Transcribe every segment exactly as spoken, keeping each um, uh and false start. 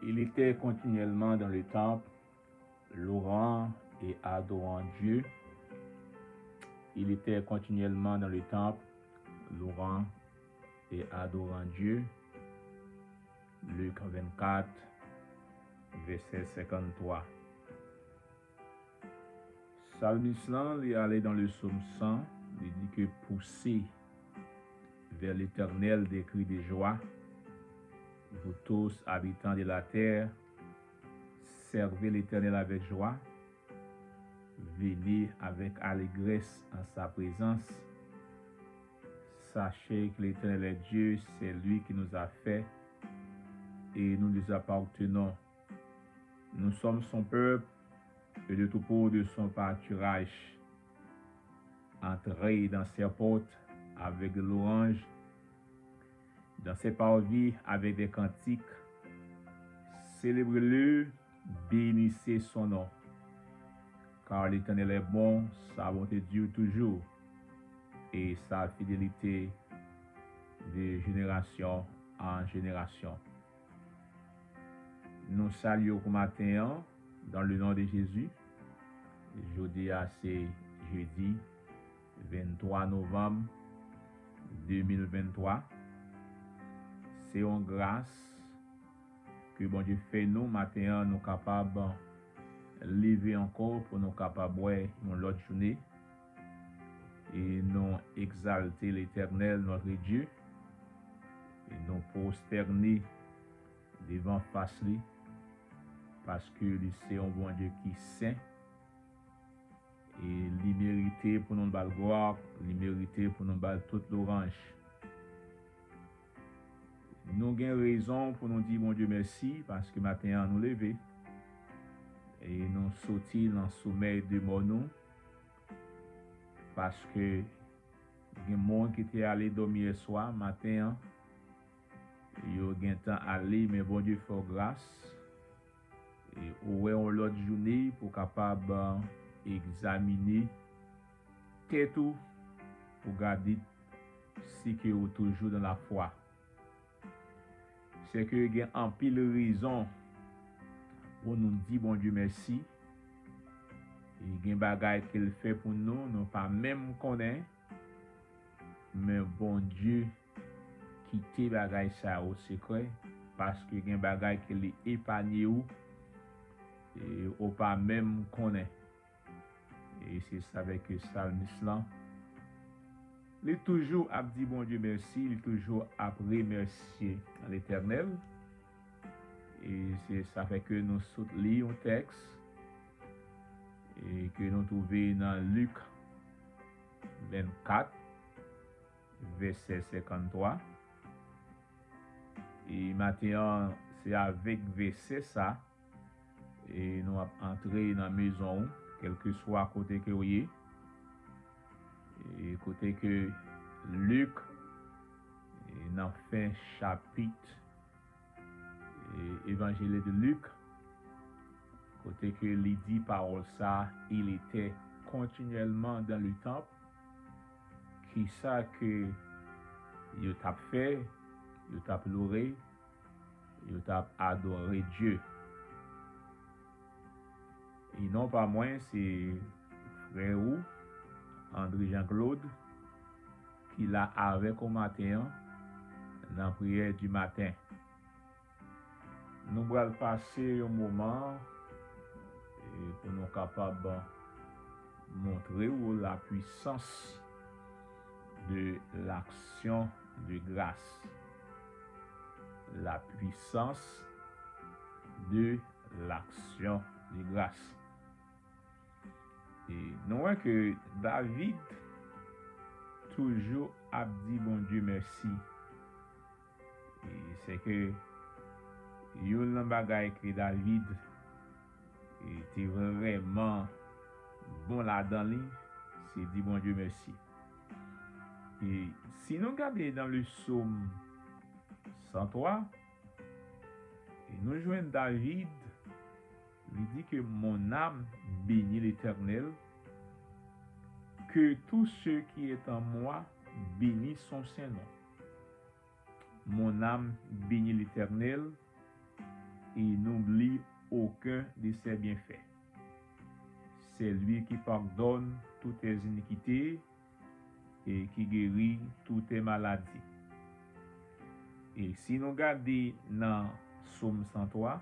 Il était continuellement dans le temple, louant et adorant Dieu. Il était continuellement dans le temple, louant et adorant Dieu. Luc vingt-quatre, verset cinquante-trois. Salmis lan, li ale dans le psaume cent, li di ke pousez vers l'Éternel des cris de joie, vous tous habitants de la terre, servez l'Éternel avec joie, venez avec allégresse en sa présence. Sachez que l'Éternel est Dieu, c'est lui qui nous a fait et nous nous appartenons. Nous sommes son peuple et le troupeau de son pâturage. Entrez dans ses portes avec des louanges, dans ses parvis avec des cantiques. Célébrez-le, bénissez son nom. Car l'Éternel est bon, sa bonté dure toujours, et sa fidélité de génération en génération. Nou salye w pou maten an, dans le nom de Jésus. Jodi a se jedi venntwa novanm de mil venntwa. Se yon gras ke Bondye fè nou maten an, nou kapab leve ankò pou nou kapab wè yon lòt jounen. E nou egzalte Letènèl, notre Dieu, e nou pwostène devan fas li, paske li se yon Bondye ki sen, e li merite pou nou ba l glwa, li merite pou nou ba l tout lwanj. Nou gen rezon pou nou di Bondye mèsi, paske maten an nou leve, e nou soti nan somèy de mò nou, paske gen moun ki te ale dòmi yèswa, maten an, yo gentan ale, men Bondye fè w gras, e ou wè yon lòt jounen pou w kapab, e, egzamine tèt ou, pou gade si ke ou toujou dans la foi. Se ke gen anpil rezon pou nou di Bondye mèsi. E gen bagay ke l fè pou nou, nou pa menm konnen. Men Bondye kite bagay sa yo sekrè, paske gen bagay ke li epanye w, e ou pa menm konnen. E se sa fè ke salmis lan, li toujou ap di Bondye mèsi, li toujou ap remèsye Letènèl. E se sa fè ke nou sot li yon tèks, e ke nou twouve nan Lik vennkat, vèsè senkanntwa. E maten an, se avèk vèsè sa, e nou ap antre nan mezon ou, kèlkeswa kote ke w ye. E kote ke Lik, e nan fen chapit, e, Évangile de Luc, kote ke li di pawòl sa, il était continuellement dans le temple. Kisa ke yo t ap fè? Yo t ap lore, yo t ap adore Dye. E non pa mwen, se frè ou, André Jean Claude, ki la avèk ou maten an nan priyè di maten. Nou pral pase yon moman, e, pou nou kapab montre w la puissance de l'action de grâce. La puissance de l'action de grâce. E nou wè ke David toujou ap di Bondye mèsi. E se ke youn nan bagay ke David, e, te vrèman bon ladan li, se di Bondye mèsi. E si nou gade nan le Psaume cent trois, e nou jwenn David, li di ke mon âme bénit l'Éternel, que tout ce qui est en moi bénisse son saint nom. Mon âme bénit l'Éternel, et n'oublie aucun de ses bienfaits. C'est lui qui pardonne toutes tes iniquités et qui guérit toutes tes maladies. E si nou gade nan Sòm san twa,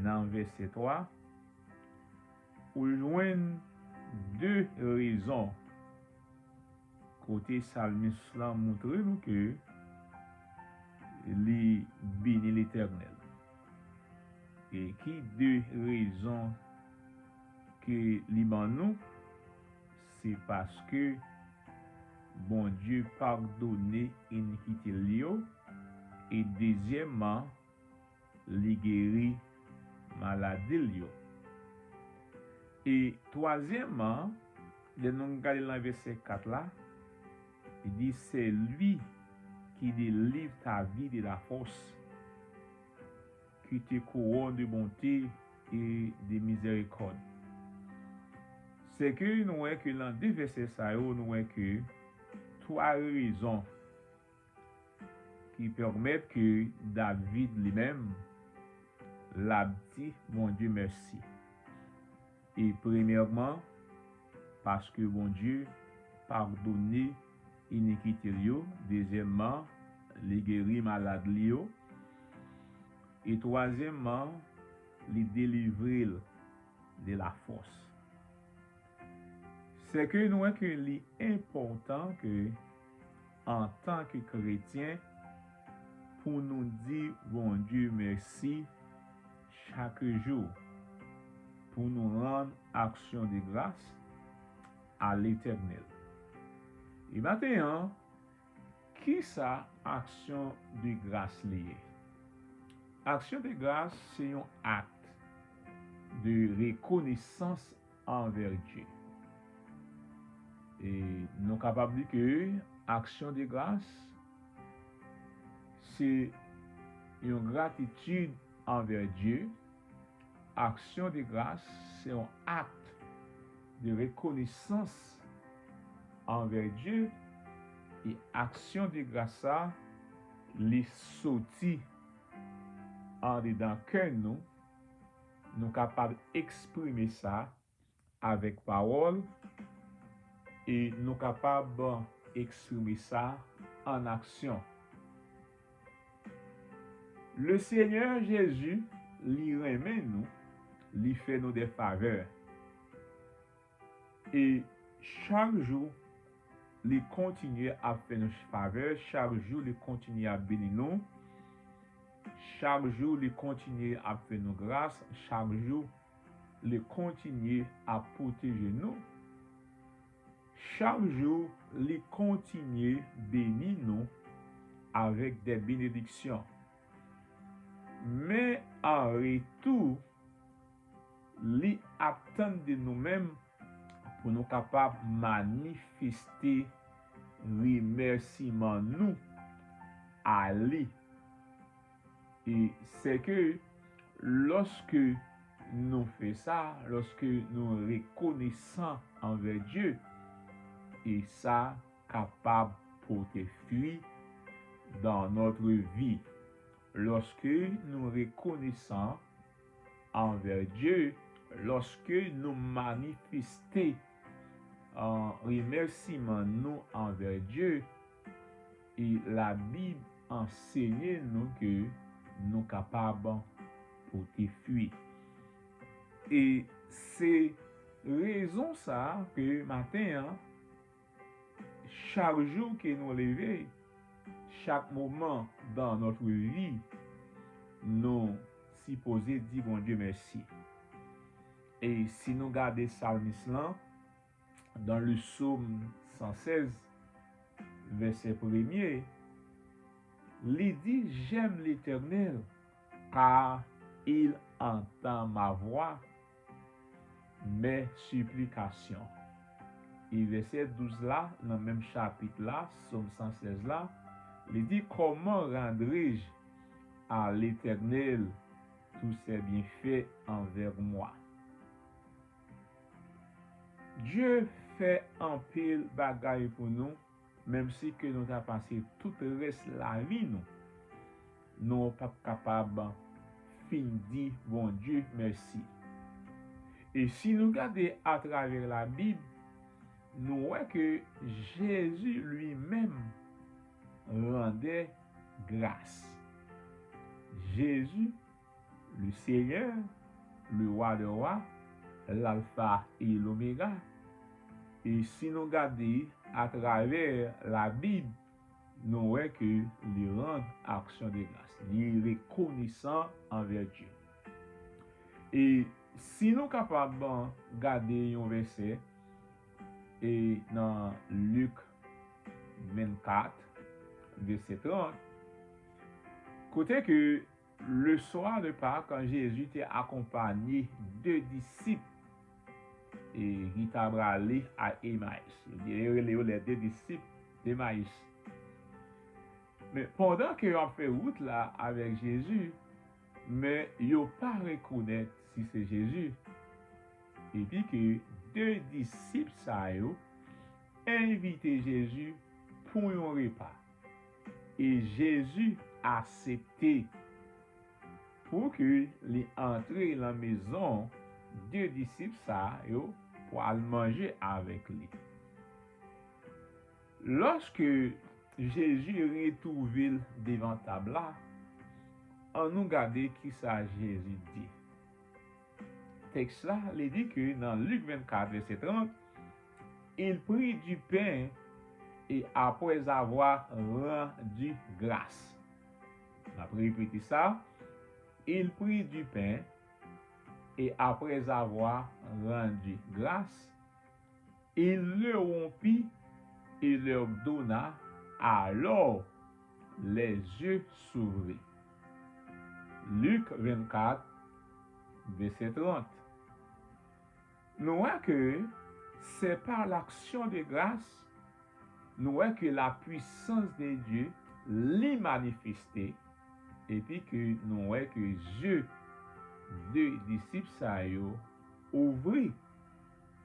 nan vèsè twa, ou jwenn de rezon kote salmis lan montre nou ke li beni Letènèl. E ki de rezon ke li ban nou? Se paske Bondye padone inikite l yo, e dezyèmman, li geri maladi l yo. E twazyèmman, lè nou gade nan vèsè kat la, li di, c'est lui qui délivre ta vie de la fosse, qui te couronne de bonté et de miséricorde. Se ke nou wè ke nan de vèsè sa yo, nou wè ke twa rezon ki pèmèt ke David li menm, l ap di Bondye mèsi. E premyèman, paske Bondye padone inikite l yo. Dezyèmman, li geri malad li yo. E twazyèmman, li delivre l de la fosse. Se ke nou wè ke li enpòtan ke, antanke kretyen, pou nou di Bondye mèsi chak jou, pou nou rann aksyon de gras a Letènèl. E maten an, kisa aksyon de gras li ye? Aksyon de gras se yon ak de rekonesans anvè Dye. E nou kapab di ke aksyon de gras se yon gratitid anvè Dye. Aksyon de gras se yon ak de rekonesans anvè Dye. E aksyon de gras sa, li soti andedan kè nou. Nou kapab eksprime sa avèk pawòl, e nou kapab eksprime sa an aksyon. Le Senyè Jezi, li renmen nou, li fè nou de favè. E chak jou, li kontinye ap fè nou favè, chak jou, li kontinye ap beni nou, chak jou, li kontinye ap fè nou gras, chak jou, li kontinye ap pwoteje nou. Chak jou, li kontinye beni nou avèk de benediksyon. Men an retou, li ap tann de nou menm pou nou kapab manifeste remèsiman nou a li. E sè ke lòske nou fè sa, lòske nou rekonesan anvè Dye, e sa kapab pote fwi dans notre vie. Lòske nou rekonesan anvè Dye, lòske nou manifeste, uh, remèsiman nou anvè Dye, e Labib ansenye nou ke nou kapab pote fwi. E se rezon sa a ke maten an, chak jou ke nou leve, chak moman dans notre vie, nou sipoze di Bondye mèsi. E si nou gade salmis lan, dans le psaume san sèz, vèsè premye, li di, j'aime l'Éternel, car il entend ma voix, mes supplications. E vèsè douz la, nan menm chapit la, Sòm san sèz la, li di, comment rendrai-je à l'Éternel tous ses bienfaits envers moi? Dye fè anpil bagay pou nou, menm si ke nou ta pase tout rès lavi nou, nou p ap kapab fin di Bondye mèsi. E si nou gade atravè Labib, nou wè ke Jezi li menm randè gras. Jezi, le Seigneur, le Roi des rois, l'Alpha et l'Oméga. E si nou gade atravè Labib, nou wè ke li rann aksyon de gras. Li rekonesan anvè Dye. E si nou kapab gade yon vèsè e nan Lik vennkat, vèsè trant, kote ke le soir de Pâques, kan Jezi te akonpanye de disip e ki ta prale a Emayis. Yo rele yo les deux disciples d'Emmaüs. Men pandan ke yo ap fè wout la avèk Jezi, men yo pa rekonèt si se Jezi. Epi ke de disip sa yo envite Jezi pou yon repa. E Jezi aksepte pou ke li antre nan mezon de disip sa yo pou al manje avèk li. Lòske Jezi retwouve l devan tab la, annou gade kisa Jezi di. Tèks la, li di ke nan Lik vennkat, vèsè trant, il prit du pain et après avoir rendu grâce. M ap repete sa. Il prit du pain et après avoir rendu grâce, il le rompit et leur donna, alors les yeux s'ouvrirent. Lik vennkat, vèsè trant. Nou wè ke se pa l'action de grâce, nou wè ke la puissance de Dieu li manifeste, epi ke nou wè ke zye de disip sa yo ouvri,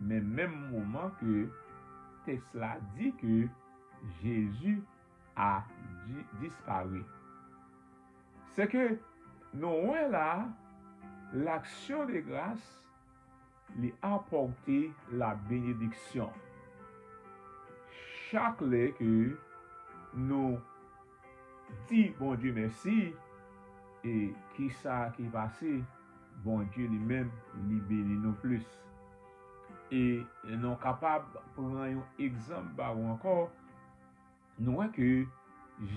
men menm moman ke tèks la di ke Jezi a di, disparu. Se ke nou wè la, l'action de grâce, li apòte la benediksyon. Chak lè ke nou di Bondye mèsi, e kisa ki pase? Bondye li menm, li beni nou plis. E nou kapab pran yon egzanp ba ou ankò. Nou wè ke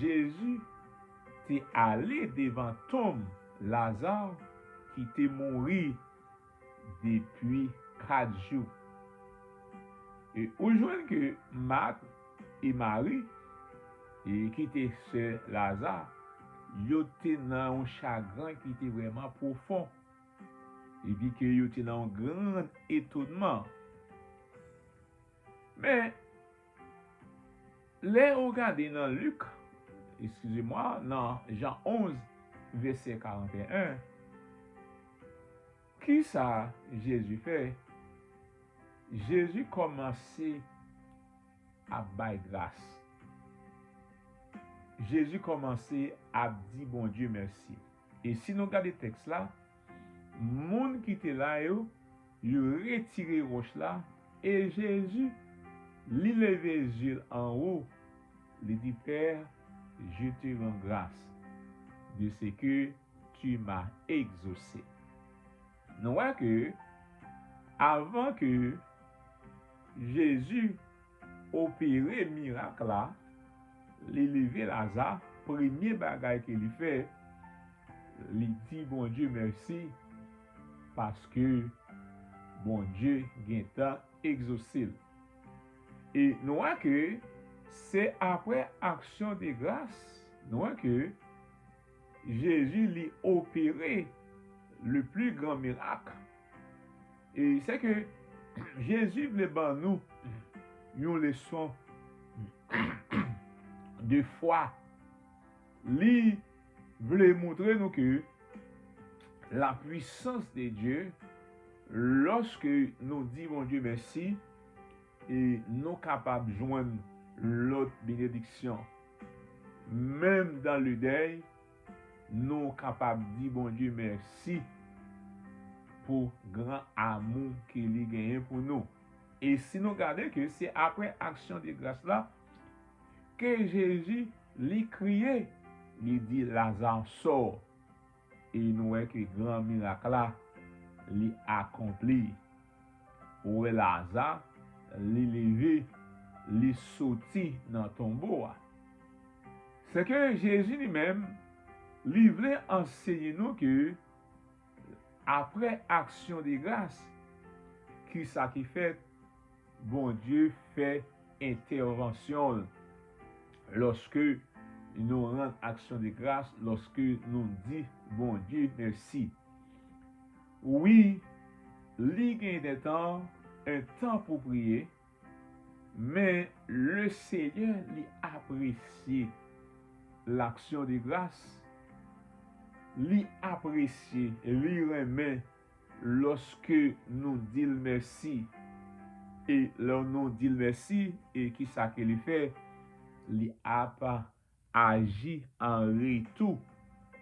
Jezi te ale devan tonm Laza ki te mouri depi kat jou. E ou jwenn ke Mat e Mari, e ki te sè Laza, yo te nan yon chagren ki te vrèman pwofon. Epi ke yo te nan yon gran etonman. Men, lè ou gade nan Lik, eskize mwa, nan Jan onz, vèsè karanteyen, kisa Jezi fè? Jezi kòmanse ap bay gras. Jezi kòmanse ap di Bondye mèsi. E si nou gade tèks la, moun ki te la yo, yo retire wòch la, e Jezi, li leve zye l anwo, li di, Père, je te rends grâce de ce que tu m'as exaucé. Nou wè ke avan ke Jezi opere mirak la, li leve Laza, premye bagay ke li fè, li di Bondye mèsi, paske Bondye gentan egzose l. E nou wè ke se apre aksyon de gras, nou wè ke Jezi li opere le plus grand miracle. E se ke Jezi vle ban nou yon leson de fwa. Li vle montre nou ke la puissance de Dieu, lòske nou di Bondye mèsi, e nou kapab jwenn lòt benediksyon. Menm dans le deuil, nou kapab di Bondye mèsi pou gran amou ke li genyen pou nou. E si nou gade ke se apre aksyon de gras la ke Jezi li kriye, li di, Laza, sò. E nou wè ke gran mirak la, li akonpli. Ou wè Laza, li leve, li soti nan tonbo a. Se ke Jezi li menm, li vle ansenye nou ke apre aksyon de gras, kisa ki fèt? Bondye fè entèvansyon l lòske nou rann aksyon de gras, lòske nou di Bondye mèsi. Wi, li gen de tan, un temps pour prier, men Lesenyè li apresye laksyon de gras, li apresye, li renmen lòske nou di l mèsi. E lè nou di l mèsi, e kisa ke li fè? Li ap aji an retou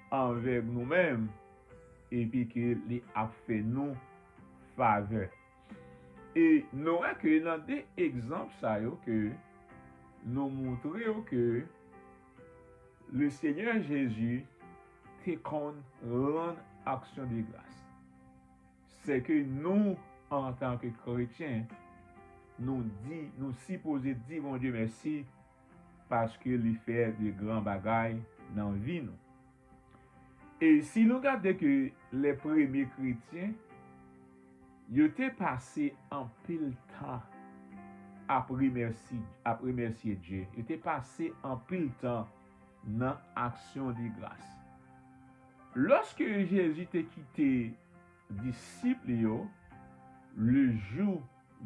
anvè nou menm, epi ke li ap fè nou favè. E nou wè ke nan de egzanp sa yo ke nou montre yo ke Lesenyè Jezi te konn rann aksyon de gras. Se ke nou, antanke kretyen, nou di, nou sipoze di Bondye mèsi paske li fè de gran bagay nan vi nou. E si nou gade ke lè premye kretyen, yo te pase anpil tan ap remèsi, ap remèsye Dye. Yo te pase anpil tan nan aksyon de gras. Lòske Jezi te kite disip li yo, le jou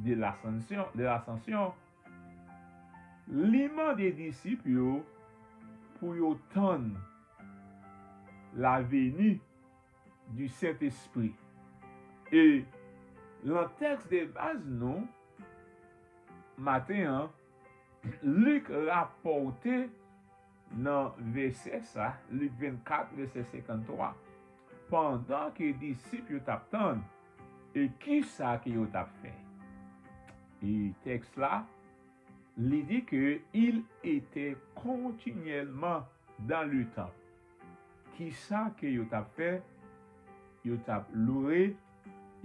de l'Ascension, de l'Ascension, li mande disip yo pou yo tann la venue du Saint-Esprit. E lan tèks de baz nou, maten an, Lik rapòte nan vèsè sa, Lik vennkat, vèsè senkanntwa, pandan ke disip yo t ap tann, e kisa ke yo t ap fè? E tèks la, li di ke il était continuellement dans le temple. Kisa ke yo t ap fè? Yo t ap loure,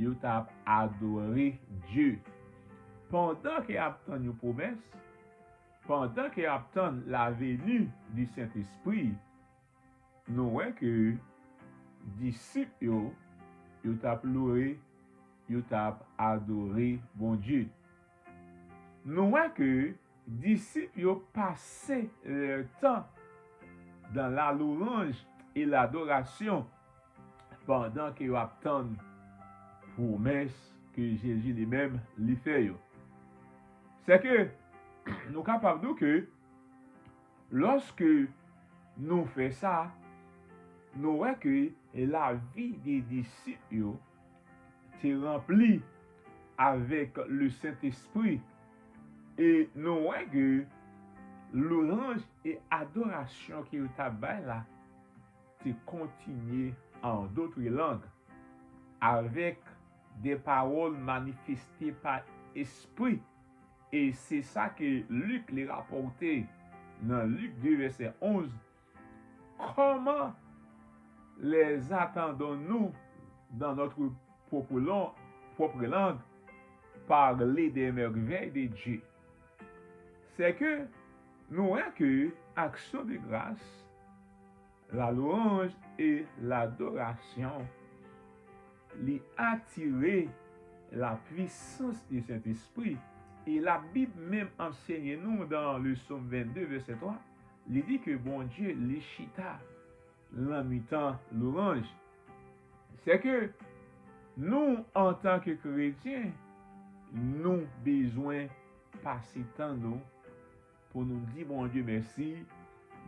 yo t ap adore Dye. Pandan ke y ap tann yon pwomès, pandan ke y ap tann la venue du Saint-Esprit, nou wè ke disip yo, yo t ap loure, yo t ap adore Bondye. Nou wè ke disip yo pase leur temps dans la louange et l'adoration pandan ke yo ap tann pwomès ke Jezi li menm li fè yo. Se ke nou kapab di ke lòske nou fè sa, nou wè ke lavi de disip yo te ranpli avèk le Sentespri. E nou wè ke lwanj e adorasyon ke yo t ap bay la te kontinye an dòt lang, avèk de pawòl manifeste pa Espri. E se sa ke Lik li rapòte nan Lik de vèsè onz. Comment les attendons-nous dans notre propre, lan- propre langue, parler des merveilles de Dieu? C'est que nou wè ke aksyon de gras, la louange et l'adoration, li atire la puissance du Saint-Esprit. E Labib menm ansenye nou dan le Sòm vennde, vèsè twa, li di ke Bondye, li chita nan mitan lwanj. Se ke nou, antanke kretyen, nou bezwen pase tan nou pou nou di Bondye mèsi.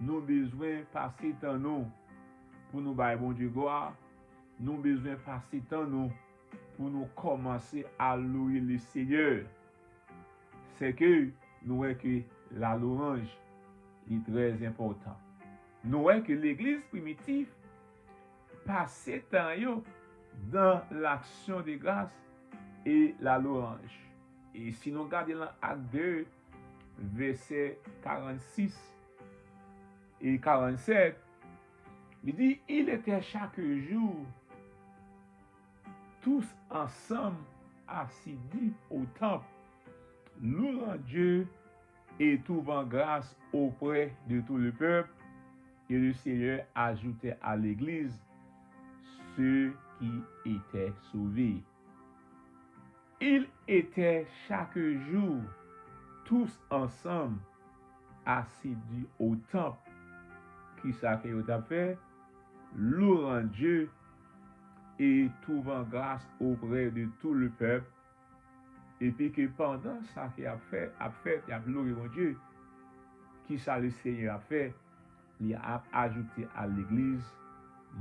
Nou bezwen pase tan nou pou nou bay Bondye glwa. Nou bezwen pase tan nou pou nou kòmanse a louwe le Senyè. Se ke nou wè ke la louange li trè enpòtan. Nou wè ke legliz primitif pase tan yo dans l'action de grâce et la louange. E si nou gade lan Ak de, vèsè karannsis e karannsèt, li di, ils étaient chaque jour tous ensemble assidus au temple, louant Dieu et trouvant grâce auprès de tout le peuple, et le Seigneur ajoutait à l'Église ceux qui étaient sauvés. Ils étaient chaque jour tous ensemble assidus au temple. Kisa ke yo t ap fè? Louant Dieu et trouvant grâce auprès de tout le peuple. Epi ke pandan sa ke y ap fè, ap fèt, y ap loure Bondye, kisa le Senyè ap fè? Li ap ajoute a legliz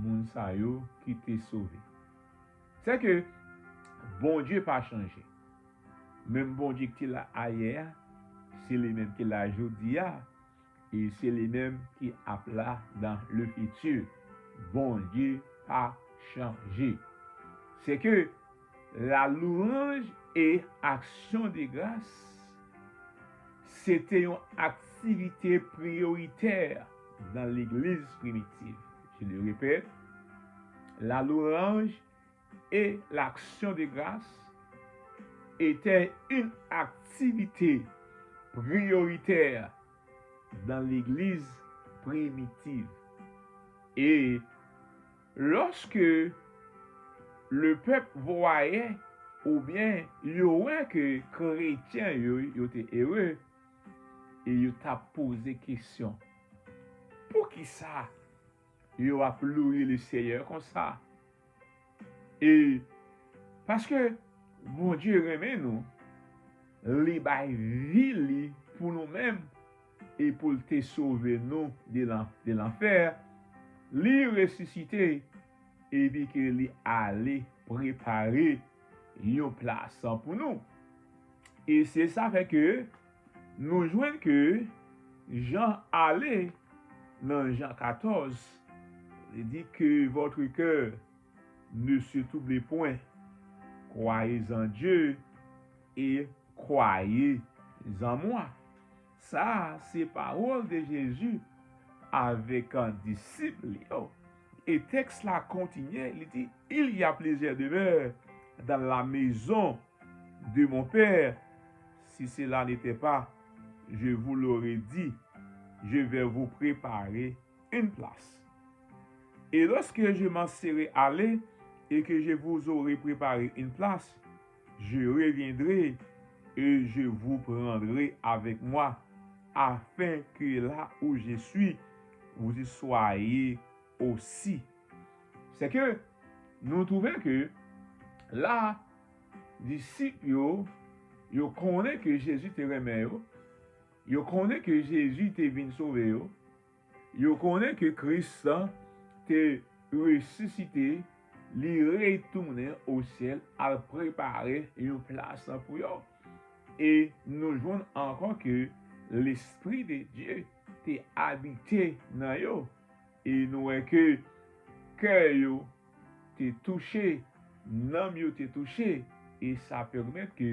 moun sa yo ki te sove. Sè ke Bondye pa chanje. Menm Bondye ki te la ayè a, se li menm ki la jodi a, e se li menm ki ap la dans le futur. Bondye pa chanje. Sè ke la louange et action de grâce, se te yon aktivite priyoritè dans l'église primitive. Je le répète, la louange et l'action de grâce était une activité prioritaire dans l'église primitive. Et lorsque le peuple voyait, oubyen yo wè ke kretyen yo, yo te ere, e yo t ap poze kesyon, poukisa yo ap loure le Seyè konsa? E paske Bondye renmen nou, li bay vi li pou nou menm, e pou l te sove nou de lan-, de lanfè, li resisite, epi ke li ale prepare yon plas pou nou. E se sa fè ke nou jwenn ke Jan ale nan Jan katòz, li di ke votre cœur ne se trouble point. Croyez en Dieu et croyez en moi. Sa a se pawòl de Jezi avèk, euh, disip li yo. E tèks la kontinye, li di, il y a plusieurs demeures dans la maison de mon Père. Si cela n'était pas, je vous l'aurais dit, je vais vous préparer une place. Et lorsque je m'en serai allé et que je vous aurai préparé une place, je reviendrai et je vous prendrai avec moi, afin que là où je suis, vous y soyez aussi. Sè ke nou twouve ke la, disip yo, yo konnen ke Jezi te renmen yo, yo konnen ke Jezi te vin sove yo, yo konnen ke Kris lan te resisite, li retounen o syèl, al prepare yon plas pou yo. E nou jwenn ankò ke Lespri de Dye te abite nan yo. E nou wè ke kè yo te touche, nanm yo te touche, e sa pèmèt ke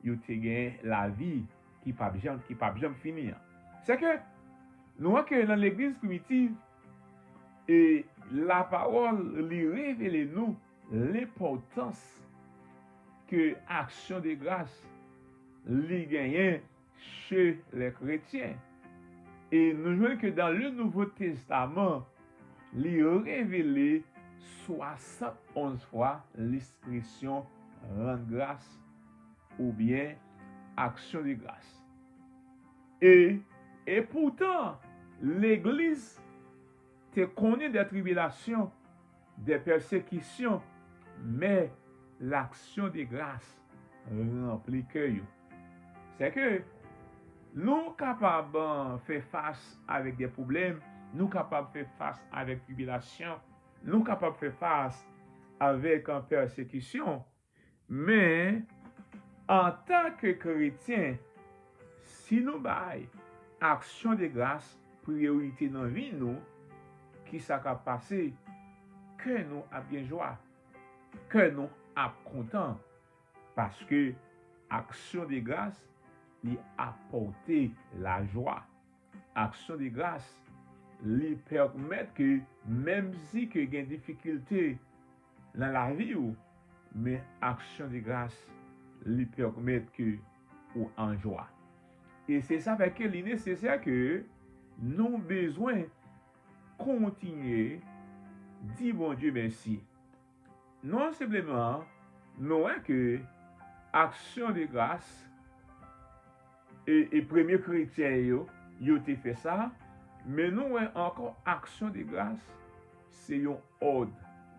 yo te gen lavi ki p ap janm, ki p ap janm fini an. Sè ke nou wè ke nan legliz primitiv, e lapawòl li revele nou lenpòtans ke aksyon de gras li genyen chez les chrétiens. E nou jwenn ke dans le Nouveau Testament, li revele swasantonz fwa lespresyon rann gras oubyen aksyon de gras. E, e poutan, legliz te konnen de tribilasyon, de pèsekisyon, men laksyon de gras ranpli kè yo. Sè ke nou kapab, euh, fè fas avèk de pwoblèm, nou kapab fè fas avèk tribilasyon, nou kapab fè fas avèk, euh, pèsekisyon, men antanke kretyen, si nou bay aksyon de gras priyorite nan vi nou, kisa k ap pase? kè nou ap gen jwa, kè nou ap kontan, paske aksyon de gras li apòte lajwa. Aksyon de gras li pèmèt ke, menm si ke gen difikilte nan lavi w, men aksyon de gras li pèmèt ke ou an jwa. E se sa fè ke li nesesè ke nou bezwen kontinye di Bondye mèsi. Non senpleman, nou wè ke aksyon de gras e, e premye kretyen yo, yo te fè sa, men nou wè ankò aksyon de gras se yon òd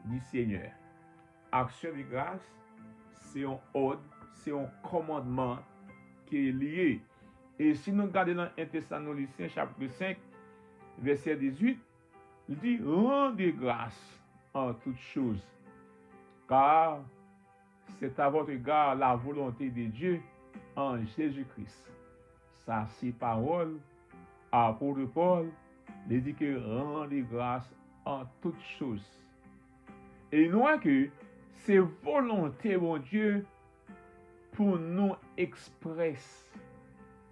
di Senyè. Aksyon de gras se yon òd, se yon kòmandman ke li ye. E si nou gade nan en Tesalonisyen chapit senk, vèsè dizuit, li di, rendez grâce en toutes choses, car c'est à votre égard la volonté de Dieu en Jésus-Christ. Sa se pawòl apot Pòl, li di ke rendez grâce en toutes choses. E nou wè ke se volonte Bondye pou nou eksprès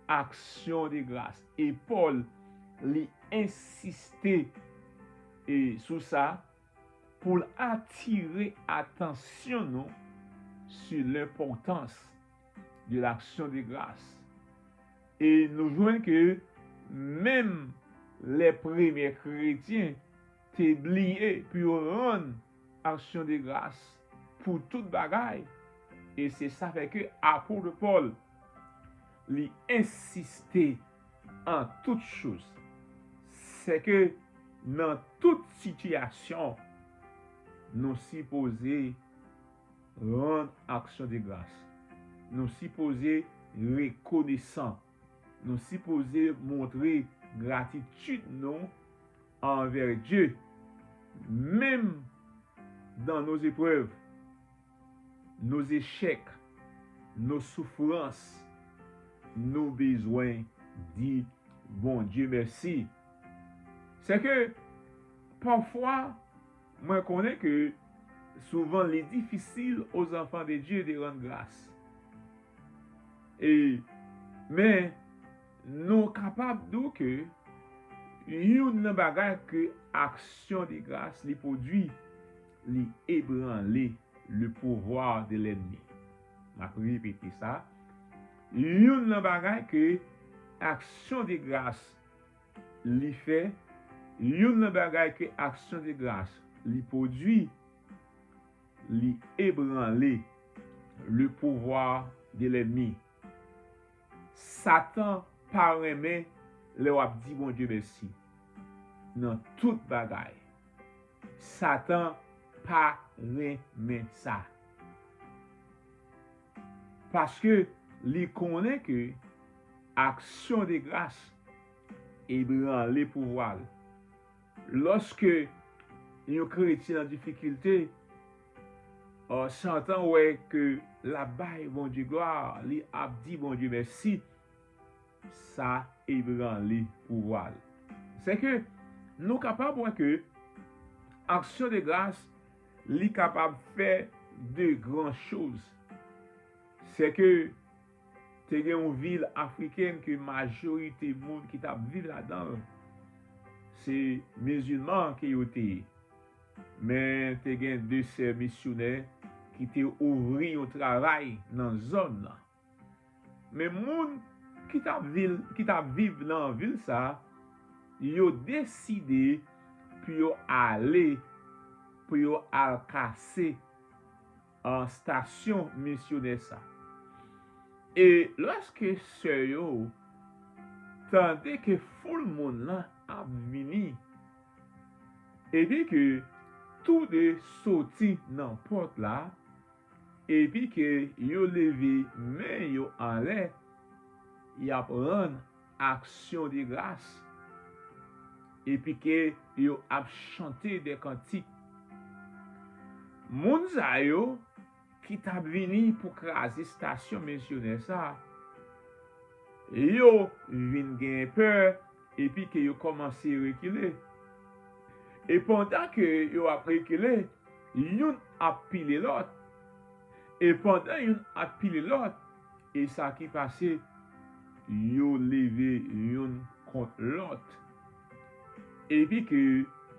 aksyon de gras. E Pòl, li ensiste e sou sa pou l atire atansyon nou sur l'importance de l'action de grâce. E nou jwenn ke menm lè premye kretyen te bliye pou yo rann aksyon de gras pou tout bagay. E se sa fè ke apot Pòl, li ensiste en toutes choses. Se ke nan tout sitiyasyon, nou sipoze rann aksyon de gras. Nou sipoze rekonesan. Nou sipoze montre gratitid nou anvè Dye, menm dans nos épreuves, nos échecs, nos souffrances, nou bezwen di Bondye mèsi. Se ke pafwa, mwen konnen ke souvan li difisil aux enfants de Dieu de rendre grâce. E, men, nou kapab di w ke youn nan bagay ke aksyon de gras li pwodui, li ebranle le pouvoir de lènmi. M ap repete sa. Youn nan bagay ke aksyon de gras li fè, youn nan bagay ke aksyon de gras li pwodui, li ebranle le pouvoir de lènmi. Satan pa renmen lè w ap di Bondye mèsi nan tout bagay. Satan pa renmen sa. Paske li konnen ke aksyon de gras ebranle pouvwa l. Lòske yon kretyen an difikilte, Satan wè ke l ap bay Bondye glwa, li ap di Bondye mèsi, sa ebranle pouvwa l. Se ke nou kapab wè ke aksyon de gras, li kapab fè de gran choz. Se ke te gen yon vil afriken ke majorite moun ki t ap viv ladan l, se mizilman ke yo te ye. Men te gen de sè misyonè ki te ouvri yon travay nan zòn nan. Men moun ki t ap vil, ki t ap viv nan vil sa a, yo deside pou yo ale, pou yo al kase an stasyon misyonè sa. E lòske sè yo tande ke foul moun nan ap vini, epi ke toude soti nan pòt la, epi ke yo leve men yo anlè, y ap rann aksyon de gras, epi ke yo ap chante de kantik. Moun sa yo ki t ap vini pou kraze stasyon misyonè sa a, yo vin gen pè epi ke yo kòmanse rekile. E pandan ke yo ap rekile, youn ap pile lòt. E pandan youn ap pile lòt, e sa ki pase, yo leve youn kont lòt. Epi ke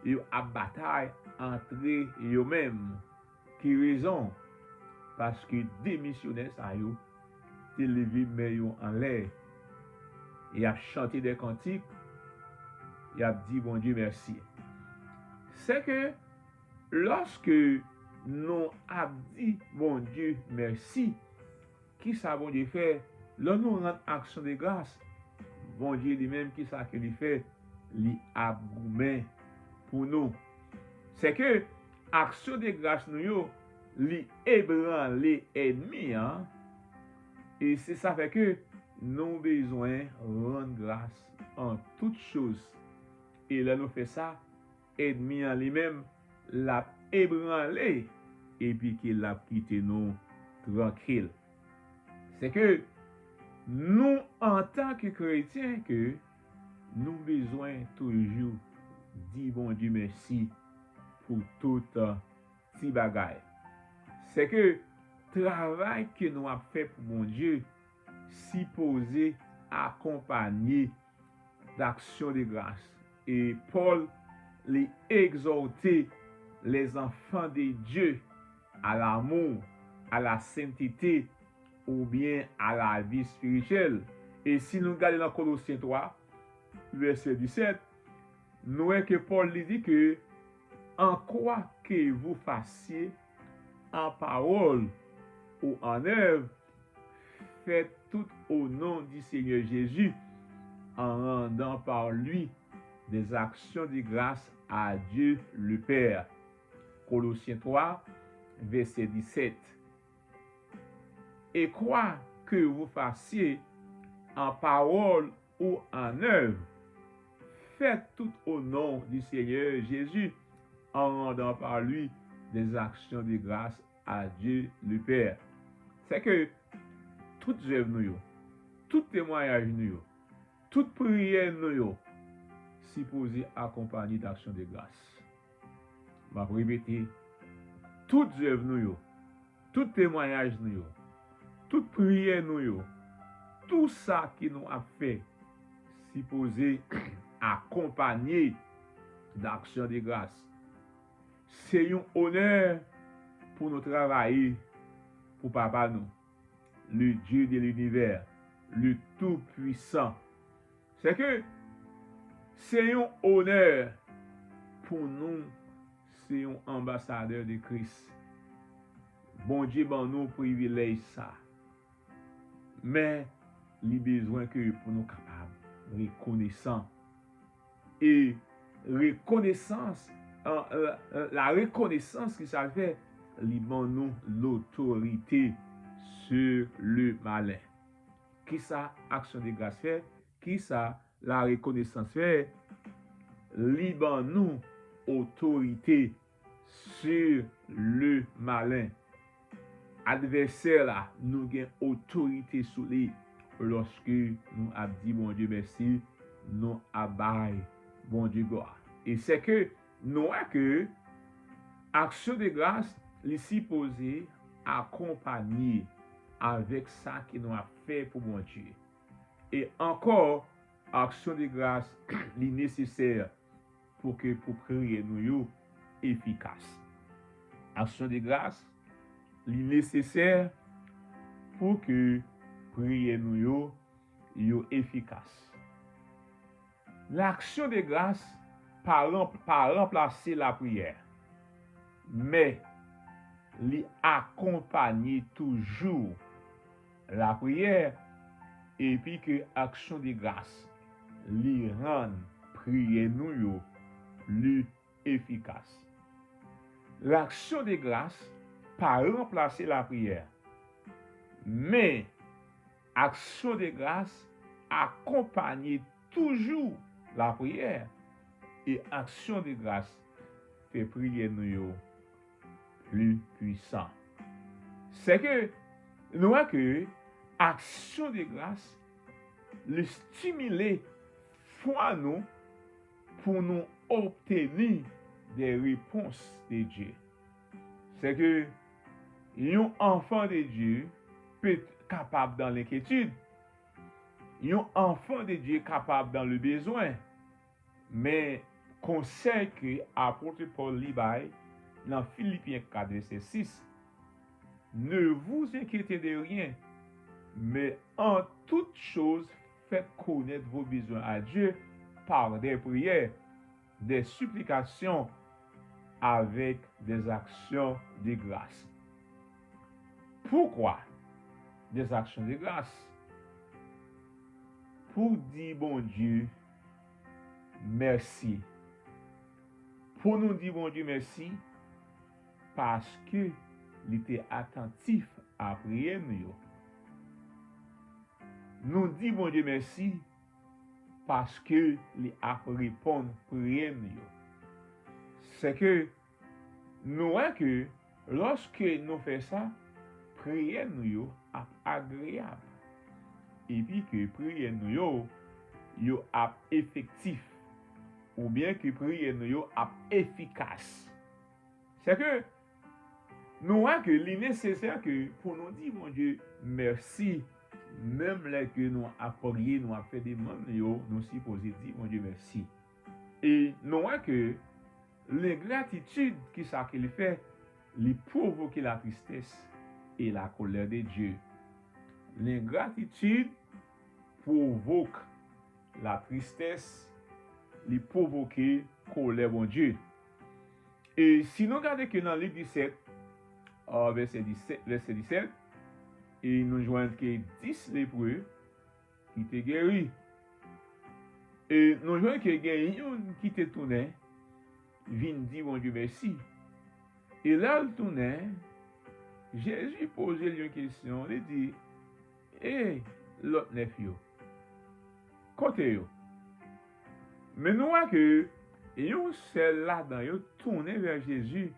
yo ap batay antre yo menm. Ki rezon? Paske de misyonè sa yo te leve men yo anlè. Y ap chante de kantik, y ap di Bondye mèsi. Se ke lòske nou ap di Bondye mèsi, kisa Bondye fè? Lè nou rann aksyon de gras, Bondye li menm, kisa ke li fè? Li ap goumen pou nou. Se ke aksyon de gras nou yo, li ebranle ènmi an. E se sa fè ke nou bezwen rann gras an tout choz. E lè nou fè sa, ènmi an li menm, l ap ebranle, epi ke l ap kite nou trankil. Se ke nou, antanke kretyen, ke nou bezwen toujou di Bondye mèsi pou tout ti bagay. Se ke travay ke nou ap fè pou Bondye sipoze akonpanye d'action de grâce. E Pòl, li egzòte les enfants de Dieu à l'amour, à la sainteté, oubyen à la vie spirituelle. E si nou gade nan Kolosyen twa, vèsè disèt, nou wè ke Pòl li di ke, en quoi que vous fassiez, en parole ou en œuvre, faites tout au nom du Seigneur Jésus, en rendant par lui des actions de grâce à Dieu le Père. Kolosyen twa, vèsè disèt. Et quoi que vous fassiez, en parole ou en œuvre, faites tout au nom du Seigneur Jésus, en rendant par lui des actions de grâce à Dieu le Père. Se ke tout zèv nou yo, tout temwayaj nou yo, tout priyè nou yo sipoze akonpanye d'action de grâce. M ap repete, tout zèv nou yo, tout temwayaj nou yo, tout priyè nou yo, tou sa ke nou ap fè sipoze akonpanye d'action de grâce. Se yon onè pou nou travay pou Papa nou, le Dieu de l'univers, le Tout-Puissant. Se ke se yon onè pou nou, se yon anbasadè de Kris. Bondye ban nou privilèj sa. Men, li bezwen ke pou nou kapab rekonesan. E rekonesans, euh, euh, la rekonesans ki sa l fè, li ban nou lotorite sur le malin. Kisa aksyon de gras fè? Kisa la rekonesans fè? Li ban nou otorite sur le malin. Advèsè la, nou gen otorite sou li lòske nou ap di Bondye mèsi, nou ap bay Bondye glwa. E se ke nou wè ke aksyon de gras, li sipoze akonpanye avèk sa ke nou ap fè pou Bondye. E ankò, aksyon de gras, li nesesè pou ke pou priyè nou yo efikas. Aksyon de gras, li nesesè pou ke priyè nou yo, yo efikas. Laksyon de gras pa ranp-, pa ranplase lapriyè, men li akonpanye toujou lapriyè, epi ke aksyon de gras li rann priyè nou yo pli efikas. Laksyon de gras pa ranplase lapriyè, men aksyon de gras akonpanye toujou lapriyè, e aksyon de gras fè priyè nou yo pli pwisan. Se ke nou wè ke aksyon de gras li stimile fwa nou pou nou obteni des réponses de Dieu. C'est que yon enfant de Dieu peut être capable dans l'inquiétude. Yon enfant de Dieu capable dans le besoin. Men konsèy ke apot Pòl li bay nan Filipyen kat vèsè sis, ne vous inquiétez de rien, mais en toute chose faites connaître vos besoins à Dieu par des prières, des supplications avec des actions de grâce. Pourquoi des actions de grâce? Pou di Bondye mèsi. Pou nou di Bondye mèsi paske li te atantif a priyè nou yo. Nou di Bondye mèsi paske li ap reponn priyè nou yo. Sèke nou wè ke lòske nou fè sa, priyè nou yo ap agreyab. Epi ke priyè nou yo, yo ap efektif. Oubyen ke priyè nou yo ap efikas. Sèke nou wè ke li nesesè ke pou nou di Bondye mèsi, menm lè ke nou ap priye, nou ap fè demann nou yo, nou sipoze di Bondye mèsi. E nou wè ke lengratitid, kisa ke li fè? Li pwovoke la tristès e la kolè de Dye. Lengratitid pwovok la tristès, li pwovoke kolè Bondye. E si nou gade ke nan Lik disèt, a, vèsè disèt, vèsè disèt, e nou jwenn ke dis lepre ki te geri. E nou jwenn ke gen youn ki te tounen vin di Bondye mèsi. E lè l tounen, Jezi poze l yon kesyon, li di, e lòt nèf yo, kote yo? Men nou wè ke yon sèl ladan yo tounen vè Jezi,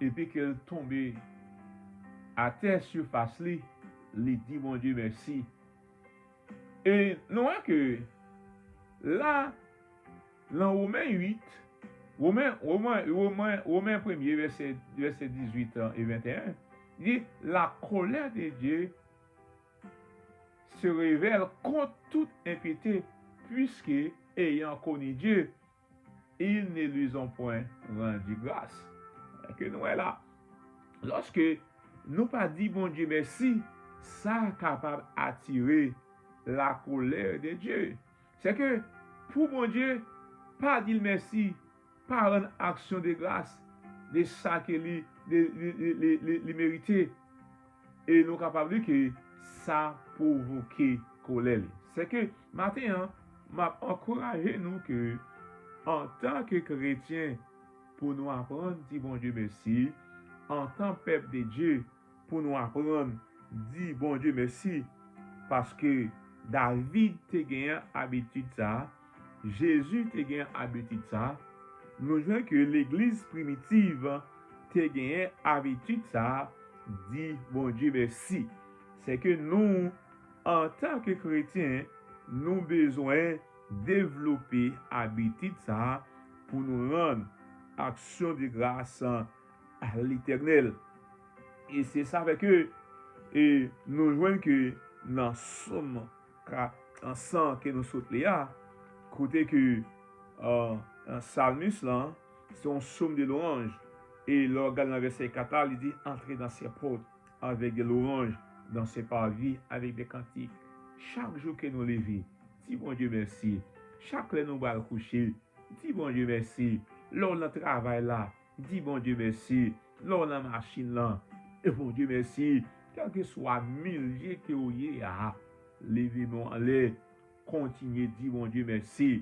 epi ke l tonbe atè sifas li, li di Bondye mèsi. E nou wè ke la, nan Women uit, Women, Women, Women, Women premye, vèsè, vèsè dizuit e venteyen, di, la colère de Dieu se révèle contre toute impiété, puisque, ayant connu Dieu, ils ne lui ont point rendu grâce. Ke nou wè la, lòske nou pa di Bondye mèsi, sa kapab atire la colère de Dieu. Sèke pou Bondye pa di l mèsi, pa rann aksyon de gras de sa ke li, de, li, li, li, li, li merite. E nou kapab di ke sa pwovoke kolè li. Sèke maten an, m ap ankouraje nou ke antanke kretyen, pou nou aprann di Bondye mèsi, antan pèp de Dye, pou nou aprann di Bondye mèsi, paske David te genyen abitid sa a, Jezi te genyen abitid sa a, nou jwenn ke legliz primitiv te genyen abitid sa a, di Bondye mèsi. Sèke nou, antanke kretyen, nou bezwen devlope abitid sa a pou nou rann aksyon de gras a Letènèl. E se sa fè ke, e nou jwenn ke nan Sòm ka, an san ke nou sot li a, kote ke, e, an salmis lan, se yon sòm de lwanj. E lè w gade nan vèsè kat la, li di, antre dans ses portes avec des louanges, dans ses parvis avec des cantiques. Chak jou ke nou leve, di Bondye mèsi. Chak lè nou pral kouche, di Bondye mèsi. Lè w nan travay la, di Bondye mèsi. Lè w nan machin lan, e Bondye mèsi. Kèlkeswa milye ke w ye a, leve men w anlè, kontinye di Bondye mèsi.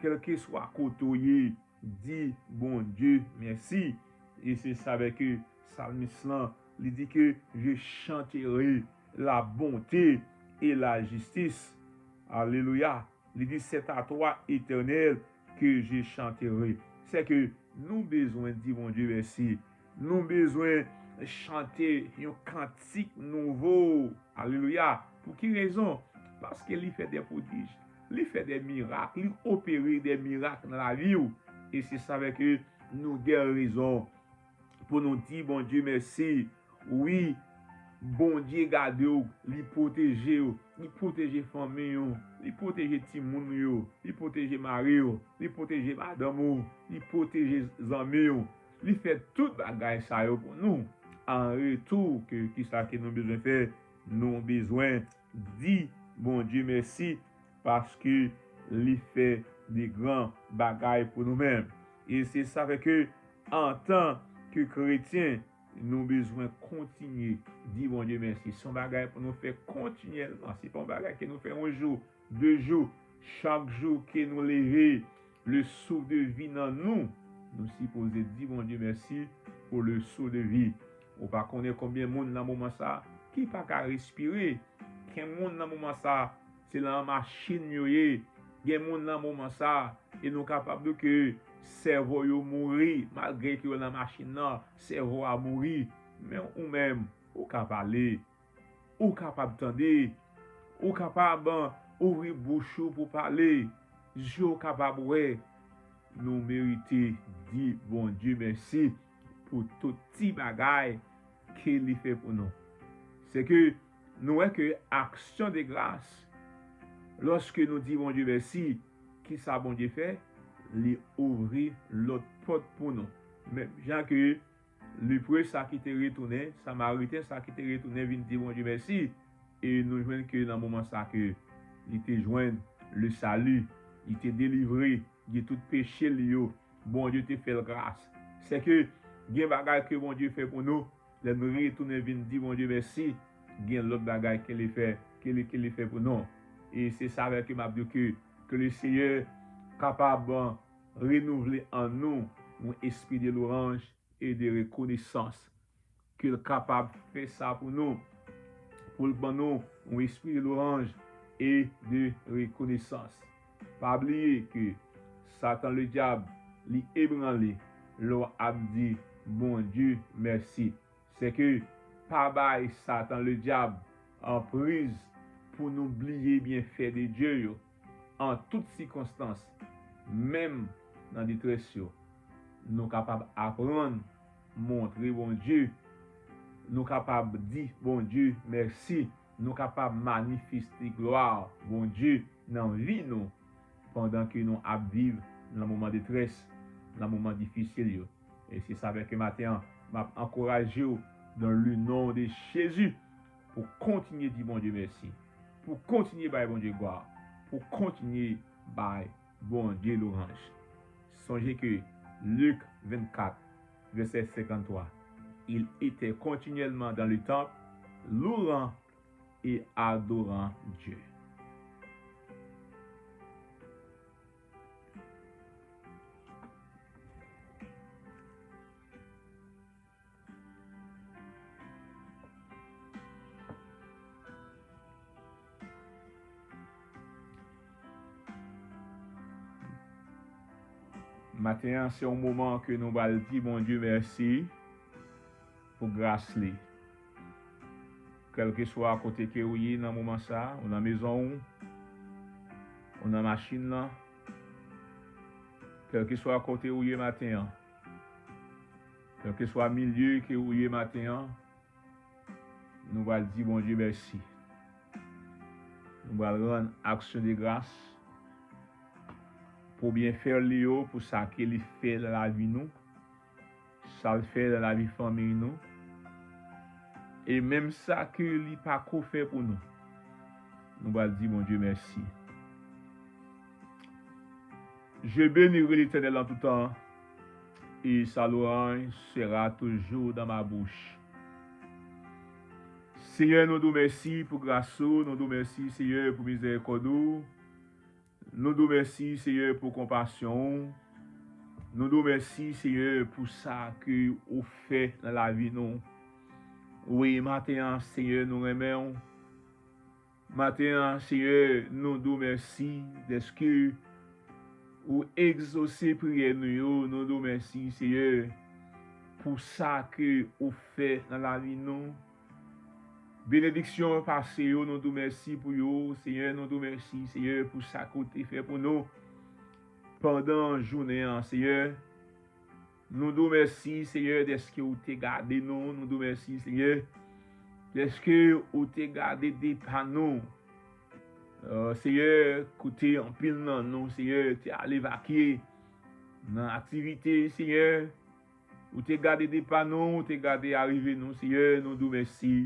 Kèlkeswa kote w ye, di Bondye mèsi. E se sa fè ke salmis lan, li di ke, je chanterai la bonté et la justice. Alelouya. Li di, c'est à toi, Éternel, que je chanterai. Sèke nou bezwen di Bondye mèsi. Nou bezwen chante yon kantik nouvo. Alelouya. Pou ki rezon? Paske li fè de pwodij, li fè de mirak, li opere de mirak nan lavi w. E se sa fè ke Nou gen rezon pou nou di Bondye mèsi. Wi, Bondye gade w, li pwoteje w, li pwoteje fanmi w, li pwoteje timoun w yo, li pwoteje mari w, li pwoteje madanm ou, li pwoteje zanmi w. Li fè tout bagay sa yo pou nou. An retou, ke, kisa ke nou bezwen fè? Nou bezwen di Bondye mèsi paske li fè de gran bagay pou nou menm. E se sa fè ke, antan ke kretyen, nou bezwen kontinye di Bondye mèsi. Se yon bagay pou nou fè kontinyèlman. Se pa yon bagay ke nou fè yon jou, de jou, chak jou ke nou leve, le souffle de vie nan nou, nou sipoze di Bondye mèsi pou le souffle de vie. Ou pa konnen konbyen moun nan moman sa ki pa ka respire. Gen moun nan moman sa, se nan machin yo ye. Gen moun nan moman sa, e nou kapab di ke sèvo yo mouri, malgre ke yo nan machin nan, sèvo a mouri. Men ou menm, ou ka pale, ou kapab tande, ou kapab ouvri bouch ou pou pale, je w kapab wè. Nou merite di Bondye mèsi pou tout ti bagay ke li fè pou nou. Se ke nou wè ke aksyon de gras, lòske nou di Bondye mèsi, kisa Bondye fè? Li ouvri lòt pòt pou nou. Menm jan ke lepre sa ki te retounen, Samariten sa ki te retounen vin di Bondye mèsi. E nou jwenn ke nan moman sa ke li te jwenn le sali, li te delivre de tout peche li yo, Bondye te fè l gras. Se ke gen bagay ke Bondye fè pou nou, lè nou retounen vin di Bondye mèsi, gen lòt bagay ke li fè, ke li, ke li fè pou nou. E se sa vè ke m ap di ke, ke le Seyè kapab renouvle an nou yon espri de louanj e de rekonesans. Ke l kapab fè sa pou nou, pou l ban nou yon espri de louanj e de rekonesans. Pa bliye ke Satan ledyab, li ebranle lè w ap di Bondye mèsi. Se ke pa bay Satan ledyab anpriz pou nou bliye byenfè de Dye yo. An tout sikonstans, menm nan detrès yo, nou kapab aprann montre Bondye, nou kapab di Bondye mèsi, nou kapab manifeste glwa Bondye nan vi nou pandan ke nou ap viv nan moman detrès, nan moman difisil yo. E se sa fè ke maten an, m ap ankouraje w dans le nom de Jésus pou kontinye di Bondye mèsi, pou kontinye bay Bondye glwa, pou kontinye bay Bondye louanj. Sonje ke Lik vennkat, vèsè senkanntwa, il était continuellement dans le temple, louant et adorant Dieu. Maten an, se yon moman ke nou pral di Bondye mèsi pou gras li. Kèlkeswa kote ke ou ye nan moman sa, ou nan mezon ou, ou nan machin nan, kèlkeswa kote ou ye maten an, kèlkeswa milye ke ou ye maten an, nou pral di Bondye mèsi. Nou pral rann aksyon de gras pou byenfè li yo, pou sa ke li fè nan lavi nou, sa l fè nan lavi fanmi nou, e menm sa ke li pako fè pou nou. Nou pral di Bondye mèsi. Je bénirai l'Éternel en tout temps, et sa louange sera toujours dans ma bouche. Senyè, nou di w mèsi pou gras ou, nou di w mèsi, Senyè, pou mizèrikòd ou. Nou di w mèsi, Senyè, pou konpasyon ou. Nou di w mèsi, Senyè, pou sa ke ou fè nan lavi nou. Wi, maten an, Senyè, nou renmen w. Maten an, Senyè, nou di w mèsi dèske ou egzose priyè nou yo. Nou di w mèsi, Senyè, pou sa ke ou fè nan lavi nou. Benediksyon pase yo, nou di w mèsi pou yo, Senyè. Nou di w mèsi, Senyè, pou sa ke w te fè pou nou pandan jounen an, Senyè. Nou di w mèsi, Seyè, dèske ou te gade nou. Nou di w mèsi, Seyè, dèske ou te gade depa nou. Euh, Seyè, kote anpil nan nou, Seyè, te al evakye nan aktivite, Seyè. Ou te gade depa nou, ou te gade arive nou, Seyè, nou di w mèsi.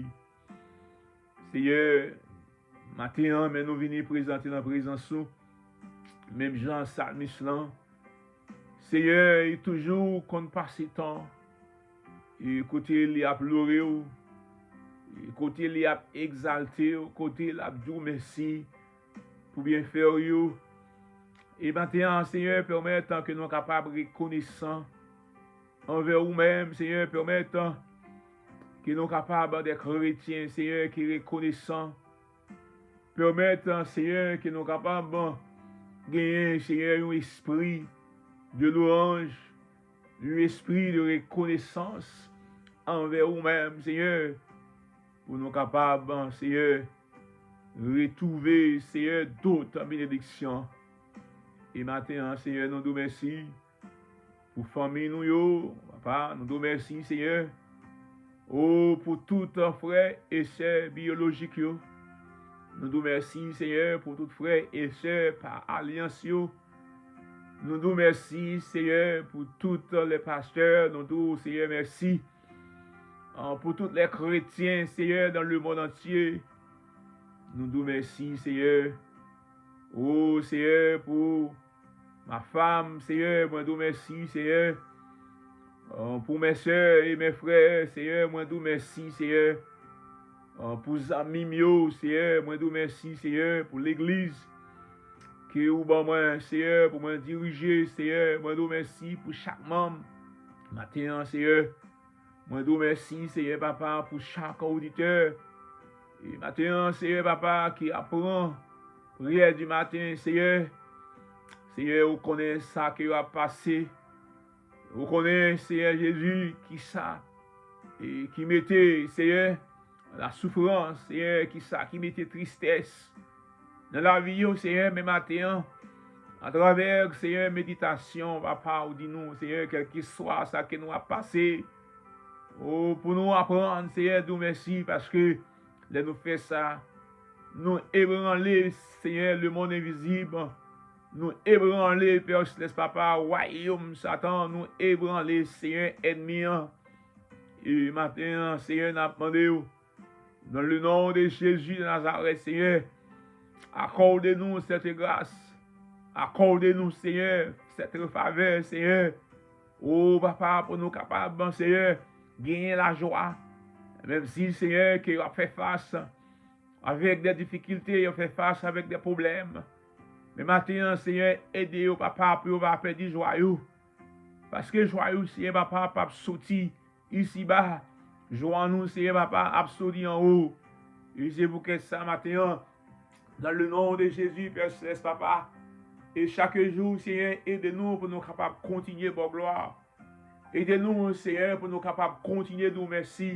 Seyè, maten an, men nou vini prezante nan prezans ou. Menm jan salmis lan, Seyè, li toujou konn pase tan, e kote li ap lore w, e kote li ap egzalte w, kote l ap di w mèsi pou byenfè w yo. E maten an, Seyè, pèmèt ke nou kapab rekonesan anvè ou menm, Seyè, pèmèt ke nou kapab de kretyen, Seyè, ki rekonesan. Pèmèt, Seyè, ke nou kapab genyen, Seyè, yon espri de lwanj, yon espri de rekonesans anvè ou menm, Seyè, pou nou kapab, Seyè, retwouve, Seyè, dòt benediksyon. E maten an, Seyè, nou di w mèsi pou fanmi nou yo, papa, nou di w mèsi, Seyè. O, pou tout frè e sè biyolojik yo. Nou di w mèsi, Seyè, pou tout frè e sè pa alyans yo. Nou di w mèsi, Seyè, pou tout lè pastè. Nou di w, Seyè, mèsi. Ah, pou tout lè kretyen, Seyè, dans le monde entier. Nou di w mèsi, Seyè. O, Seyè, pou ma fam, Seyè, mwen di w mèsi, Seyè. Euh, pou mes sè e mes frè, Seyè, mwen di w mèsi, Seyè. Euh, pou zanmi m yo, Seyè, mwen di w mèsi, Seyè, pou legliz ke ou ban mwen, Seyè, pou mwen dirije, Seyè, mwen di w mèsi pou chak manm. Maten an, Seyè, mwen di w mèsi, Seyè, papa, pou chak oditè. E maten an, Seyè, papa, ki ap pran priyè di maten, Seyè. Seyè, ou konnen sa ke yo ap pase. Ou konnen, Seyè Jezi, ki sa, e ki mete, Seyè, la soufrans, Seyè, ki sa ki mete tristès nan lavi yo, Seyè, men maten an, atravè, Seyè, meditasyon, papa, ou di nou, Seyè, kèlkeswa sa ke nou ap pase, o, pou nou aprann, Seyè, di w mèsi, paske lè nou fè sa, nou ebranle, Seyè, lemonn envizib, nou ebranle, Pè Selès, papa, wayòm Satan, nou ebranle, Seyè, ènmi an. E maten an, Seyè, n ap mande w, dans le nom de Jésus de Nazareth, Seyè, akòde nou sète gras. Akòde nou, Seyè, sète favè, Seyè. O, papa, pou nou kapab, Seyè, genyen lajwa. Menm si, Seyè, ke yo ap fè fas avèk de difikilte, yo fè fas avèk de pwoblèm. Men maten an, Seyè, ede yo, papa, pou yo pa pèdi jwa yo. Paske jwa yo, Seyè, papa, p ap soti isiba. Jwa nou, Seyè, papa, ap soti anwo. E se poukèt sa, maten an, dans le nom de Jésus, Pè Selès, papa, e chak jou, Seyè, ede nou pou nou kapab kontinye ba w glwa. Ede nou, Seyè, pou nou kapab kontinye di w mèsi.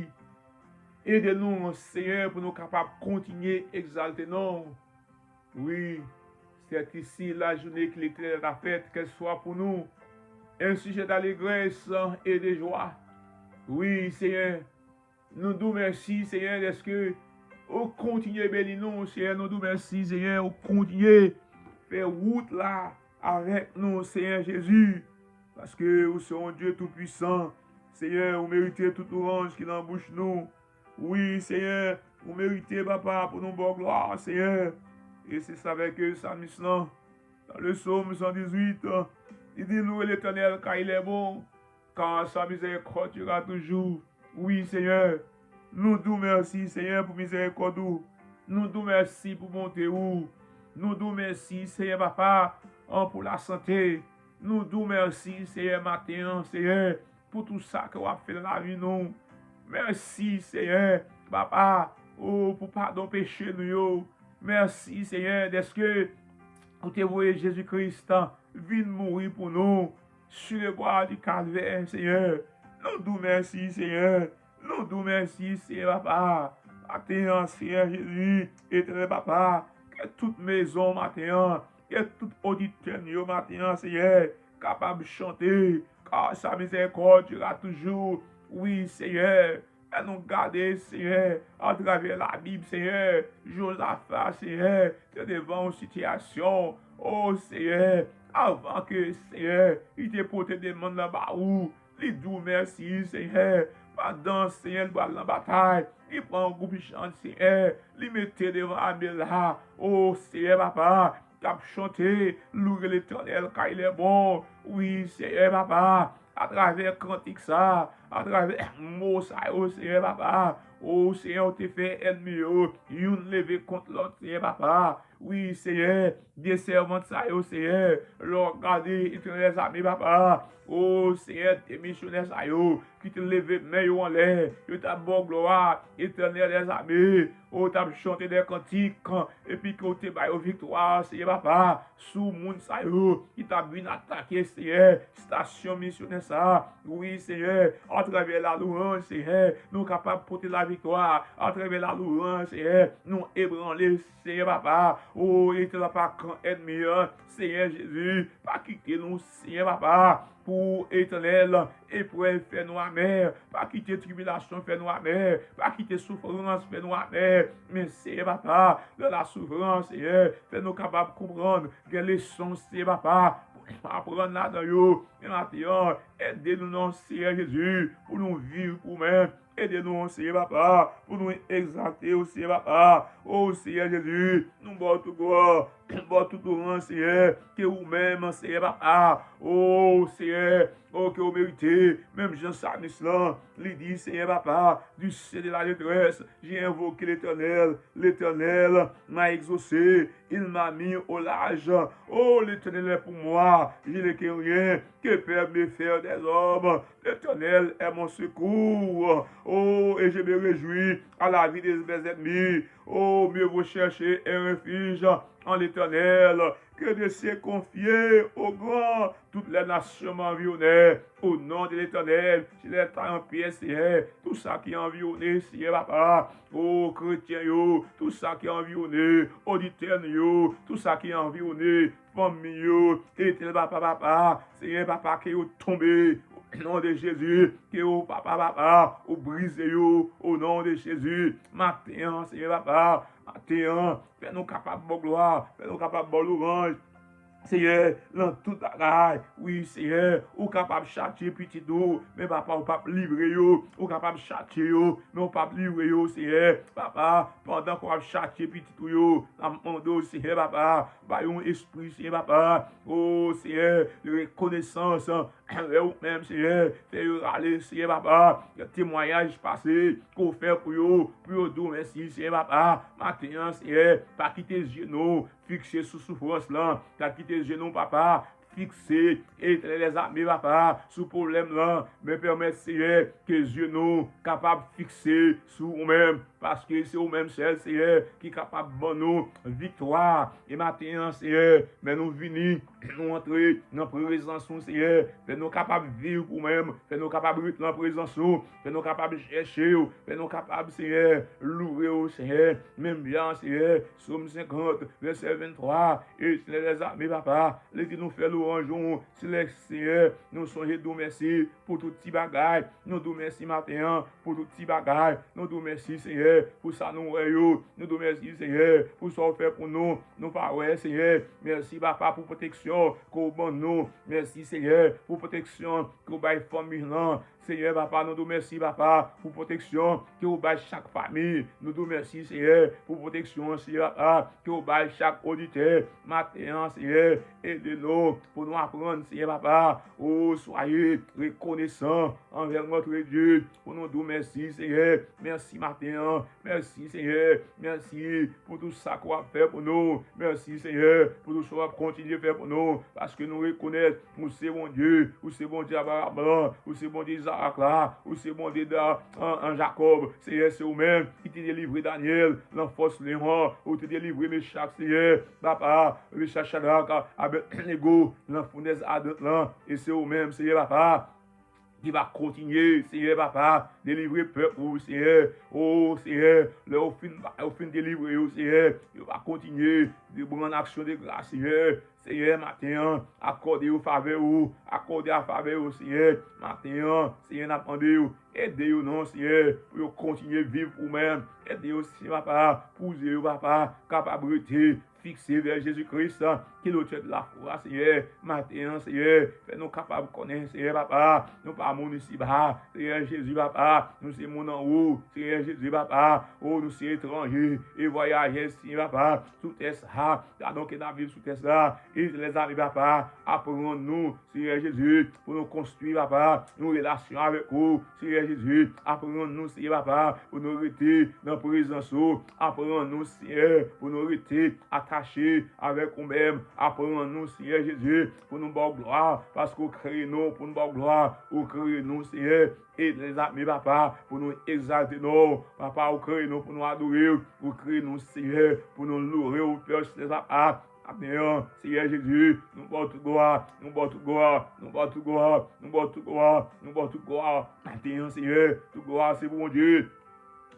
Ede nou, Seyè, pou nou kapab kontinye egzalte non w. Wi, c'est ici la journée que l'Éternel a faite, qu'elle soit pour nous un sujet d'allégresse et de joie. Wi, Seyè, nou di w mèsi, Seyè, dèske ou kontinye beni nou, Seyè, nou di w mèsi, Seyè, ou kontinye fè wout la avèk nou, Seyè Jezi, paske ou se yon Dye toupwisan. Seyè, ou merite tout lwanj ki nan bouch nou. Wi, Seyè, ou merite, papa, pou nou ba w glwa, Seyè. E se sa fè ke salmis lan, dans le psaume cent dix-huit, li di, louez l'Éternel car il est bon, car sa miséricorde durera toujours. Wi, Seyè, nou di w mèsi, Seyè, pou mizèrikòd ou. Nou di w mèsi pou bonte ou. Nou di w mèsi, Seyè, papa, an, pou lasante. Nou di w mèsi, Seyè, maten an, Seyè, pou tou sa ke w ap fè nan lavi nou. Mèsi, Seyè, papa, o, pou padon peche nou yo. Mèsi, Seyè, dèske ou te voye Jezi Kris vin mouri pou nou sur le bois du Calvaire, Seyè. Nou di w mèsi, Seyè. Nou di w mèsi, Seyè, papa. Maten an, Seyè Jezi, Etènèl Papa, ke tout mezon maten an, ke tout oditè nou yo maten an, Seyè, kapab chante, Ah, sa mizèrikòd dira toujou. Wi, Senyè, fè nou gade, Senyè, atravè Labib, Senyè, Jozafa, Senyè, te devan yon sitiyasyon. O Senyè, avan ke, Senyè, li te pote demann nan ba ou, li di w mèsi, Senyè. Pandan, Senyè, l pral nan batay, li pran yon gwoup jan, Senyè, li mete devan ame l la. O Senyè, papa, k ap chante, louwe Letènèl, car il est bon. Wi, Senyè, papa, atravè kantik sa, atravè mo sa yo, Senyè, papa. O Senyè, ou te fè ènmi yo, youn leve kont lòt, Senyè, papa. Wi, Senyè, de sèvant sa yo, Senyè, lè w gade, Etènèl dèzame, papa. O Senyè, de misyonè sa yo, ki te leve men yo anlè, yo t ap ba w glwa, Etènèl dèzame. O, t ap chante de kantik, epi ke w te ba yo viktwa, Senyè, papa, sou moun sa yo, ki t ap vin atake, Senyè, stasyon misyonè sa. Wi, Senyè, atravè lalouwanj, Senyè, nou kapab pote laviktwa. Atravè lalouwanj, Senyè, nou ebranle, Senyè, papa. O, Etènèl, pa kan ènmi an, Senyè Jezi, pa kite nou, Senyè, papa, pou Etènèl, eprèv fè nou amè. Pa kite tribilasyon fè nou amè. Pa kite soufrans fè nou amè. Men, Senyè, papa, nan lasoufrans, Senyè, fè nou kapab konprann gen leson, Senyè, papa, pou nou aprann ladan yo. Men maten an, ede nou non, Senyè Jezi, pou nou viv pou ou menm. Ede nou, Senyè, papa, pou nou egzalte w, Senyè, papa. O Senyè Jezi, nou ba w tout glwa, nou ba w tout louwanj, Senyè, ke ou menm, Senyè, papa. O Senyè, o, ke ou merite, menm jan salmis lan, li di, Senyè, papa, du sein de la détresse, j'ai invoqué l'Éternel, l'Éternel m'a exaucé, il m'a mis au large. Oh, l'Éternel est pour moi, je ne crains rien. Que peut me faire des hommes? L'Éternel est mon secours. Oh, et je me réjouis à la vue de mes ennemis. Oh, mieux vaut chercher un refuge en l'Éternel que de se confier aux grands. Toutes les nations m'environnaient. Au nom de l'Éternel, je les taille en pièces, Senyè. Tout sa ki anviwone, Senyè, papa. O kretyen yo, tout sa ki anviwone, oditè nou yo, tout sa ki anviwone, fanmi yo, Etènèl, papa, papa, Senyè, papa, ke yo tonbe, o non de Jezi, ke yo, papa, papa, ou brize yo, o non de Jezi, maten an, Senyè, papa, maten an, fè nou kapab ba w glwa, fè nou kapab ba w louwanj, Senyè, nan tout bagay, wi, Senyè, ou kapab chatye pitit ou, men papa, ou p ap livre yo, ou kapab chatye yo, men ou p ap livre yo, Senyè, papa, pandan ke w ap chatye pitit ou yo, n ap mande w, Senyè, papa, ba yo yon espri, Senyè, papa, o, Senyè, de rekonesans, anvè ou menm, Senyè, fè yo rale, Senyè, papa, gen temwayaj pase, ke w fè pou yo, pou yo di w mèsi, Senyè, papa, maten an, Senyè, pa kite zye nou, fikse sou soufrans lan, pa kite zye nou, papa, fikse, Etènèl dèzame, papa, sou pwoblèm lan, men pèmèt, Senyè, ke zye nou kapab fikse sou ou menm, paske se ou menm sèl, Senyè, ki kapab ban nou viktwa. E maten an, Senyè, men nou vini, nou antre nan prezans ou, Senyè, fè nou kapab viv pou ou menm, fè nou kapab ret nan prezans ou, fè nou kapab chèche w, fè nou kapab, Senyè, louwe w, Senyè, menm jan, Senyè, Sòm senkant, vèsè venntwa, Etènèl dèzame, papa, li di nou fè lwanj ou, Senyè, nou sonje di w mèsi pou tout ti bagay, nou di w mèsi maten an pou tout ti bagay, nou di w mèsi, Senyè, pou sa nou wè yo, nou di w mèsi, Senyè, pou sa w fè pou nou, nou pa wè, Senyè, mèsi, papa, pou pwoteksyon ke w ban nou, mèsi, Senyè, pou pwoteksyon ke w bay fanmi lan, Senyè, papa, nou di w mèsi, papa, pou pwoteksyon ke w bay chak fanmi. Nou di w mèsi, Senyè, pou pwoteksyon an, Senyè, papa, ke w bay chak oditè. Maten an, Senyè, ede nou pou nou aprann, Senyè, papa. O, soyez reconnaissant envers notre Dieu. Pou nou di w mèsi, Senyè. Mèsi maten an. Mèsi, Senyè. Mèsi pou tout sa ke w ap fè pou nou. Mèsi, Senyè, pou tout sa w ap kontinye fè pou nou. Paske nou rekonèt ou se Bondye, ou se Bondye Abraram lan, ou se Bondye Izarak la, ou se Bondye da, an, an Jakòb. Senyè, se ou menm ki te delivre Danyèl nan fòs lyon an, ou te delivre Mechak, Senyè, papa, Mechak, Chadrak, Abèdnego nan founèz adant lan, e se ou menm, Senyè, papa, ki va kontinye, Senyè, papa, delivre pèp ou, Senyè. O, Senyè, lè ou fin, ou fin delivre yo, Senyè, yo va kontinye de pran aksyon de gras, Senyè. Senyè, maten an, akòde yo favè ou, akòde a favè yo, Senyè, maten an, Senyè, n ap mande yo, ede yo non, Senyè, pou yo kontinye viv pou ou menm, ede yo, Senyè, papa, pou zye yo, papa, kapab rete fikse vè Jezi Kris, ki lotè de lafwa, Senyè, maten an, Senyè, fè nou kapab konnen, Senyè, papa, nou pa moun isiba, Senyè Jezi, papa, nou se moun anwo, Senyè Jezi, papa, o, nou se etranje e vwayajè, Senyè, papa, sou tè sa, la donk n ap viv sou tè sa, e lèzanmi, papa, aprann nou, Senyè Jezi, pou nou konstwi, papa, yon relasyon avèk ou, Senyè Jezi, aprann nou, Senyè, papa, pou nou rete nan prezans ou, aprann nou, Senyè, pou nou rete atache avèk ou menm, aprann nou, Senyè Jezi, pou nou ba w glwa, paske ou kreye nou pou nou ba w glwa, ou kreye nou, Senyè, e lèzanmi, papa, pou nou egzalte non w, papa, ou kreye nou pou nou adore w, ou kreye nou, Senyè, pou nou loure w, Pè Selès, papa. Maten an, Senyè Jezi, nou ba w tout glwa, nou ba w tout glwa, nou ba w tout glwa, nou ba w tout glwa, nou ba w tout glwa. Maten an, Senyè, tout glwa se pou Bondye.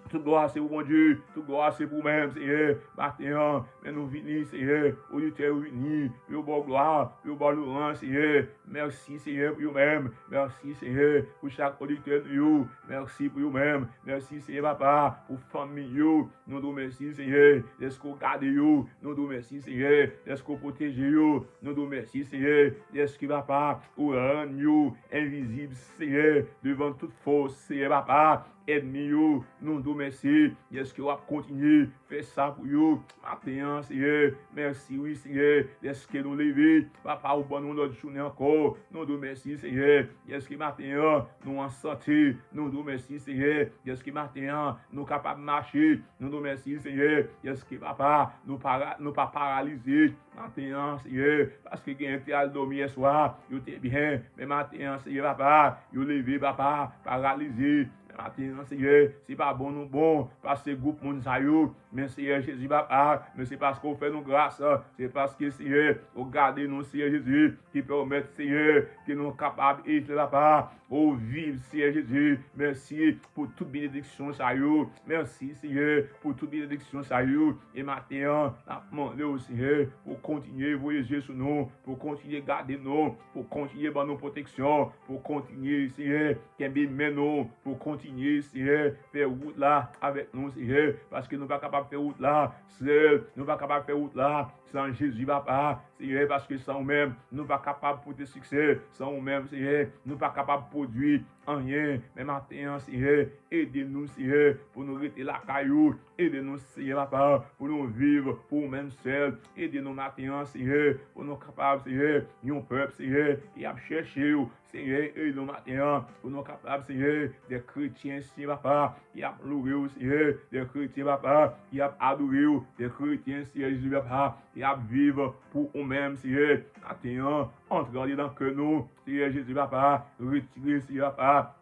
Tout glwa se pou Bondye, tout glwa se pou ou menm, Senyè. Maten an, men nou vini, Senyè, oditè yo vini, pou yo ba w glwa, pou yo ba w lwanj, Senyè. Mèsi, Senyè, pou yo menm. Mèsi, Senyè, pou chak oditè nou yo. Mèsi pou yo menm. Mèsi, Senyè, papa, pou fanmi yo. Nou di w mèsi, Senyè, dèske w gade yo. Nou di w mèsi, Senyè, dèske w pwoteje yo. Nou di w mèsi, Senyè, dèske, papa, ou rann yo envizib, Senyè, devan tout fòs, Senyè, papa, ènmi yo. Nou di w mèsi, dèske w ap kontinye fè sa pou yo. Maten an, Senyè, mèsi, wi, Senyè, dèske nou leve. Papa, ou ban nou lòt jounen ankò. Nou di w mèsi, Senyè, dèske maten an, nou an sante. Nou di w mèsi, Senyè, dèske maten an, nou kapab mache. Nou di w mèsi, Senyè, dèske, papa, nou pa, nou pa paralize. Maten an, Senyè, paske genyen ki te al dòmi yèswa, yo te byen. Men maten an, Senyè, papa, yo leve, papa, paralize. Men maten an, Senyè, se pa bon nou bon, paske gwoup moun sa yo. Men, Senyè Jezi, papa, men se paske w fè nou gras. Se paske, Senyè, ou gade nou, Senyè Jezi, ki pèmèt, Senyè, ke nou kapab, e, Senyè, papa, o, viv, Senyè Jezi. Mèsi pou tout benediksyon sa yo. Mèsi, Senyè, pou tout benediksyon sa yo. E maten an, n ap mande w, Senyè, pou w kontinye voye zye sou nou, pou w kontinye gade nou, pou w kontinye ban nou pwoteksyon, pou w kontinye, Senyè, kenbe men nou, pou w kontinye, Senyè, fè wout la avèk nou, Senyè, paske nou pa kapab fè wout la sèl, nou pa kapab fè wout la san Jezi, papa. Senyè, paske san ou menm, nou pa kapab pote siksè. San ou menm, Senyè, nou pa kapab pwodui anyen. Men maten an, Senyè, ede nou, Senyè, pou nou rete lakay ou. Ede nou, Senyè, papa, pou nou viv pou ou menm sèl. Ede nou maten an, Senyè, pou nou kapab, Senyè, yon pèp, Senyè, ki ap chèche w. Senyè, ede nou maten an, pou nou kapab, Senyè, de kretyen, Senyè, papa, ki ap loure w, Senyè, de kretyen, papa, ki ap adore w, de kretyen, Senyè Jezi, papa, ki ap viv pou ou menm, Senyè. Maten an, antre andedan kè nou, Senyè Jezi, papa, retire, Senyè, papa,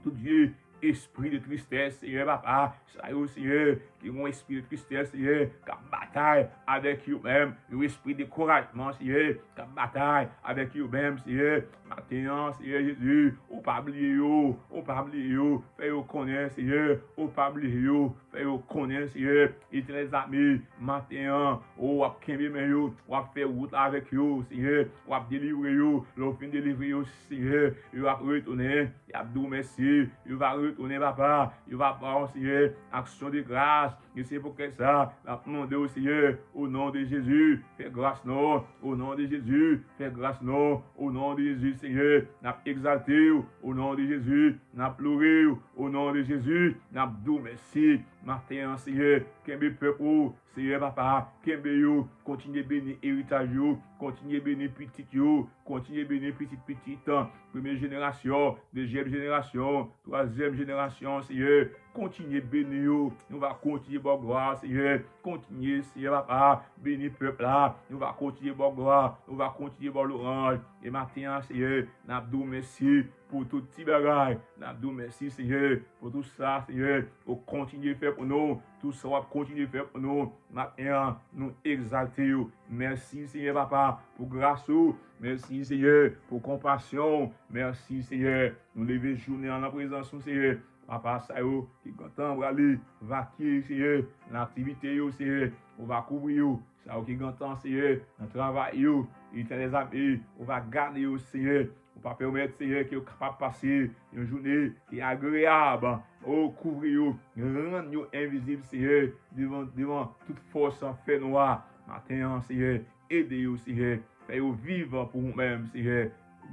tout vye espri de tristès, Senyè, papa, sa yo, Senyè, ki gen yon espri de tristès, Senyè, k ap batay avèk yo menm, yon espri dekourajman, Senyè, k ap batay avèk yo menm, Senyè. Maten an, Senyè Jezi, ou pa bliye yo, ou pa bliye yo, fè yo konnen, Senyè, ou pa bliye yo, fè yo konnen, Senyè, Etènèl zame, maten an, o, w ap kenbe men yo, w ap fè wout la avèk yo, Senyè, w ap delivre yo, lè w fin delivre yo, Senyè, yo ap retounen, y ap di w mèsi, yo va retounen, papa, yo va ba w, Senyè, aksyon de gras, e se poukèt sa, n ap mande w, Senyè, o non de Jezi, fè gras non, o non de Jezi, fè gras non, o non de Jezi, Senyè, n ap egzalte w, o non de Jezi, n ap loure w, o non de Jezi, n ap di w mèsi, maten an, Senyè, kenbe pèp ou, Senyè papa, kenbe yo, kontinye beni eritaj yo, kontinye beni pitit yo, kontinye beni pitit pitit, premye jenerasyon, dezyèm jenerasyon, twazyèm jenerasyon, Senyè, kontinye beni yo, nou va kontinye ba w glwa, Senyè, kontinye, Senyè papa, beni pèp la, nou va kontinye ba w glwa, nou va kontinye ba w lwanj, e maten an, Senyè, n ap di w mèsi pou tout ti bagay, n ap di w mèsi, Senyè, pou tout sa, Senyè, ou kontinye fè pou nou, tout sa w ap kontinye fè pou nou. Maten an, nou egzalte w. Mèsi, Senyè papa, pou gras ou. Mèsi, Senyè, pou konpasyon w. Mèsi, Senyè. Nou leve jounen an nan prezans ou, Senyè. Papa, sa yo ki gentan prale vakye, Seyè, nan aktivite yo, Seyè, ou va kouvri yo. Sa yo ki gentan, Seyè, nan travay yo, Etènèl dèzame, ou va gade yo, Seyè. Ou pa pèmèt, Seyè, ke yo kapab pase yon jounen ki agreyab. O, kouvri yo, rann yo envizib, Seyè, devan, devan tout fòs fènwa. Maten an, Seyè, ede yo, Seyè. Fè yo viv pou ou menm, Seyè.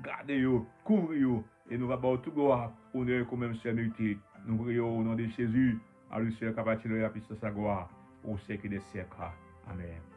Gade yo, kouvri yo. E nou va ba w tout glwa, onè ke ou menm sèl merite. Nou priye w o non de Jezi, a li sèl kapab tire lapisans, laglwa, o syèk dè syèk. Amèn.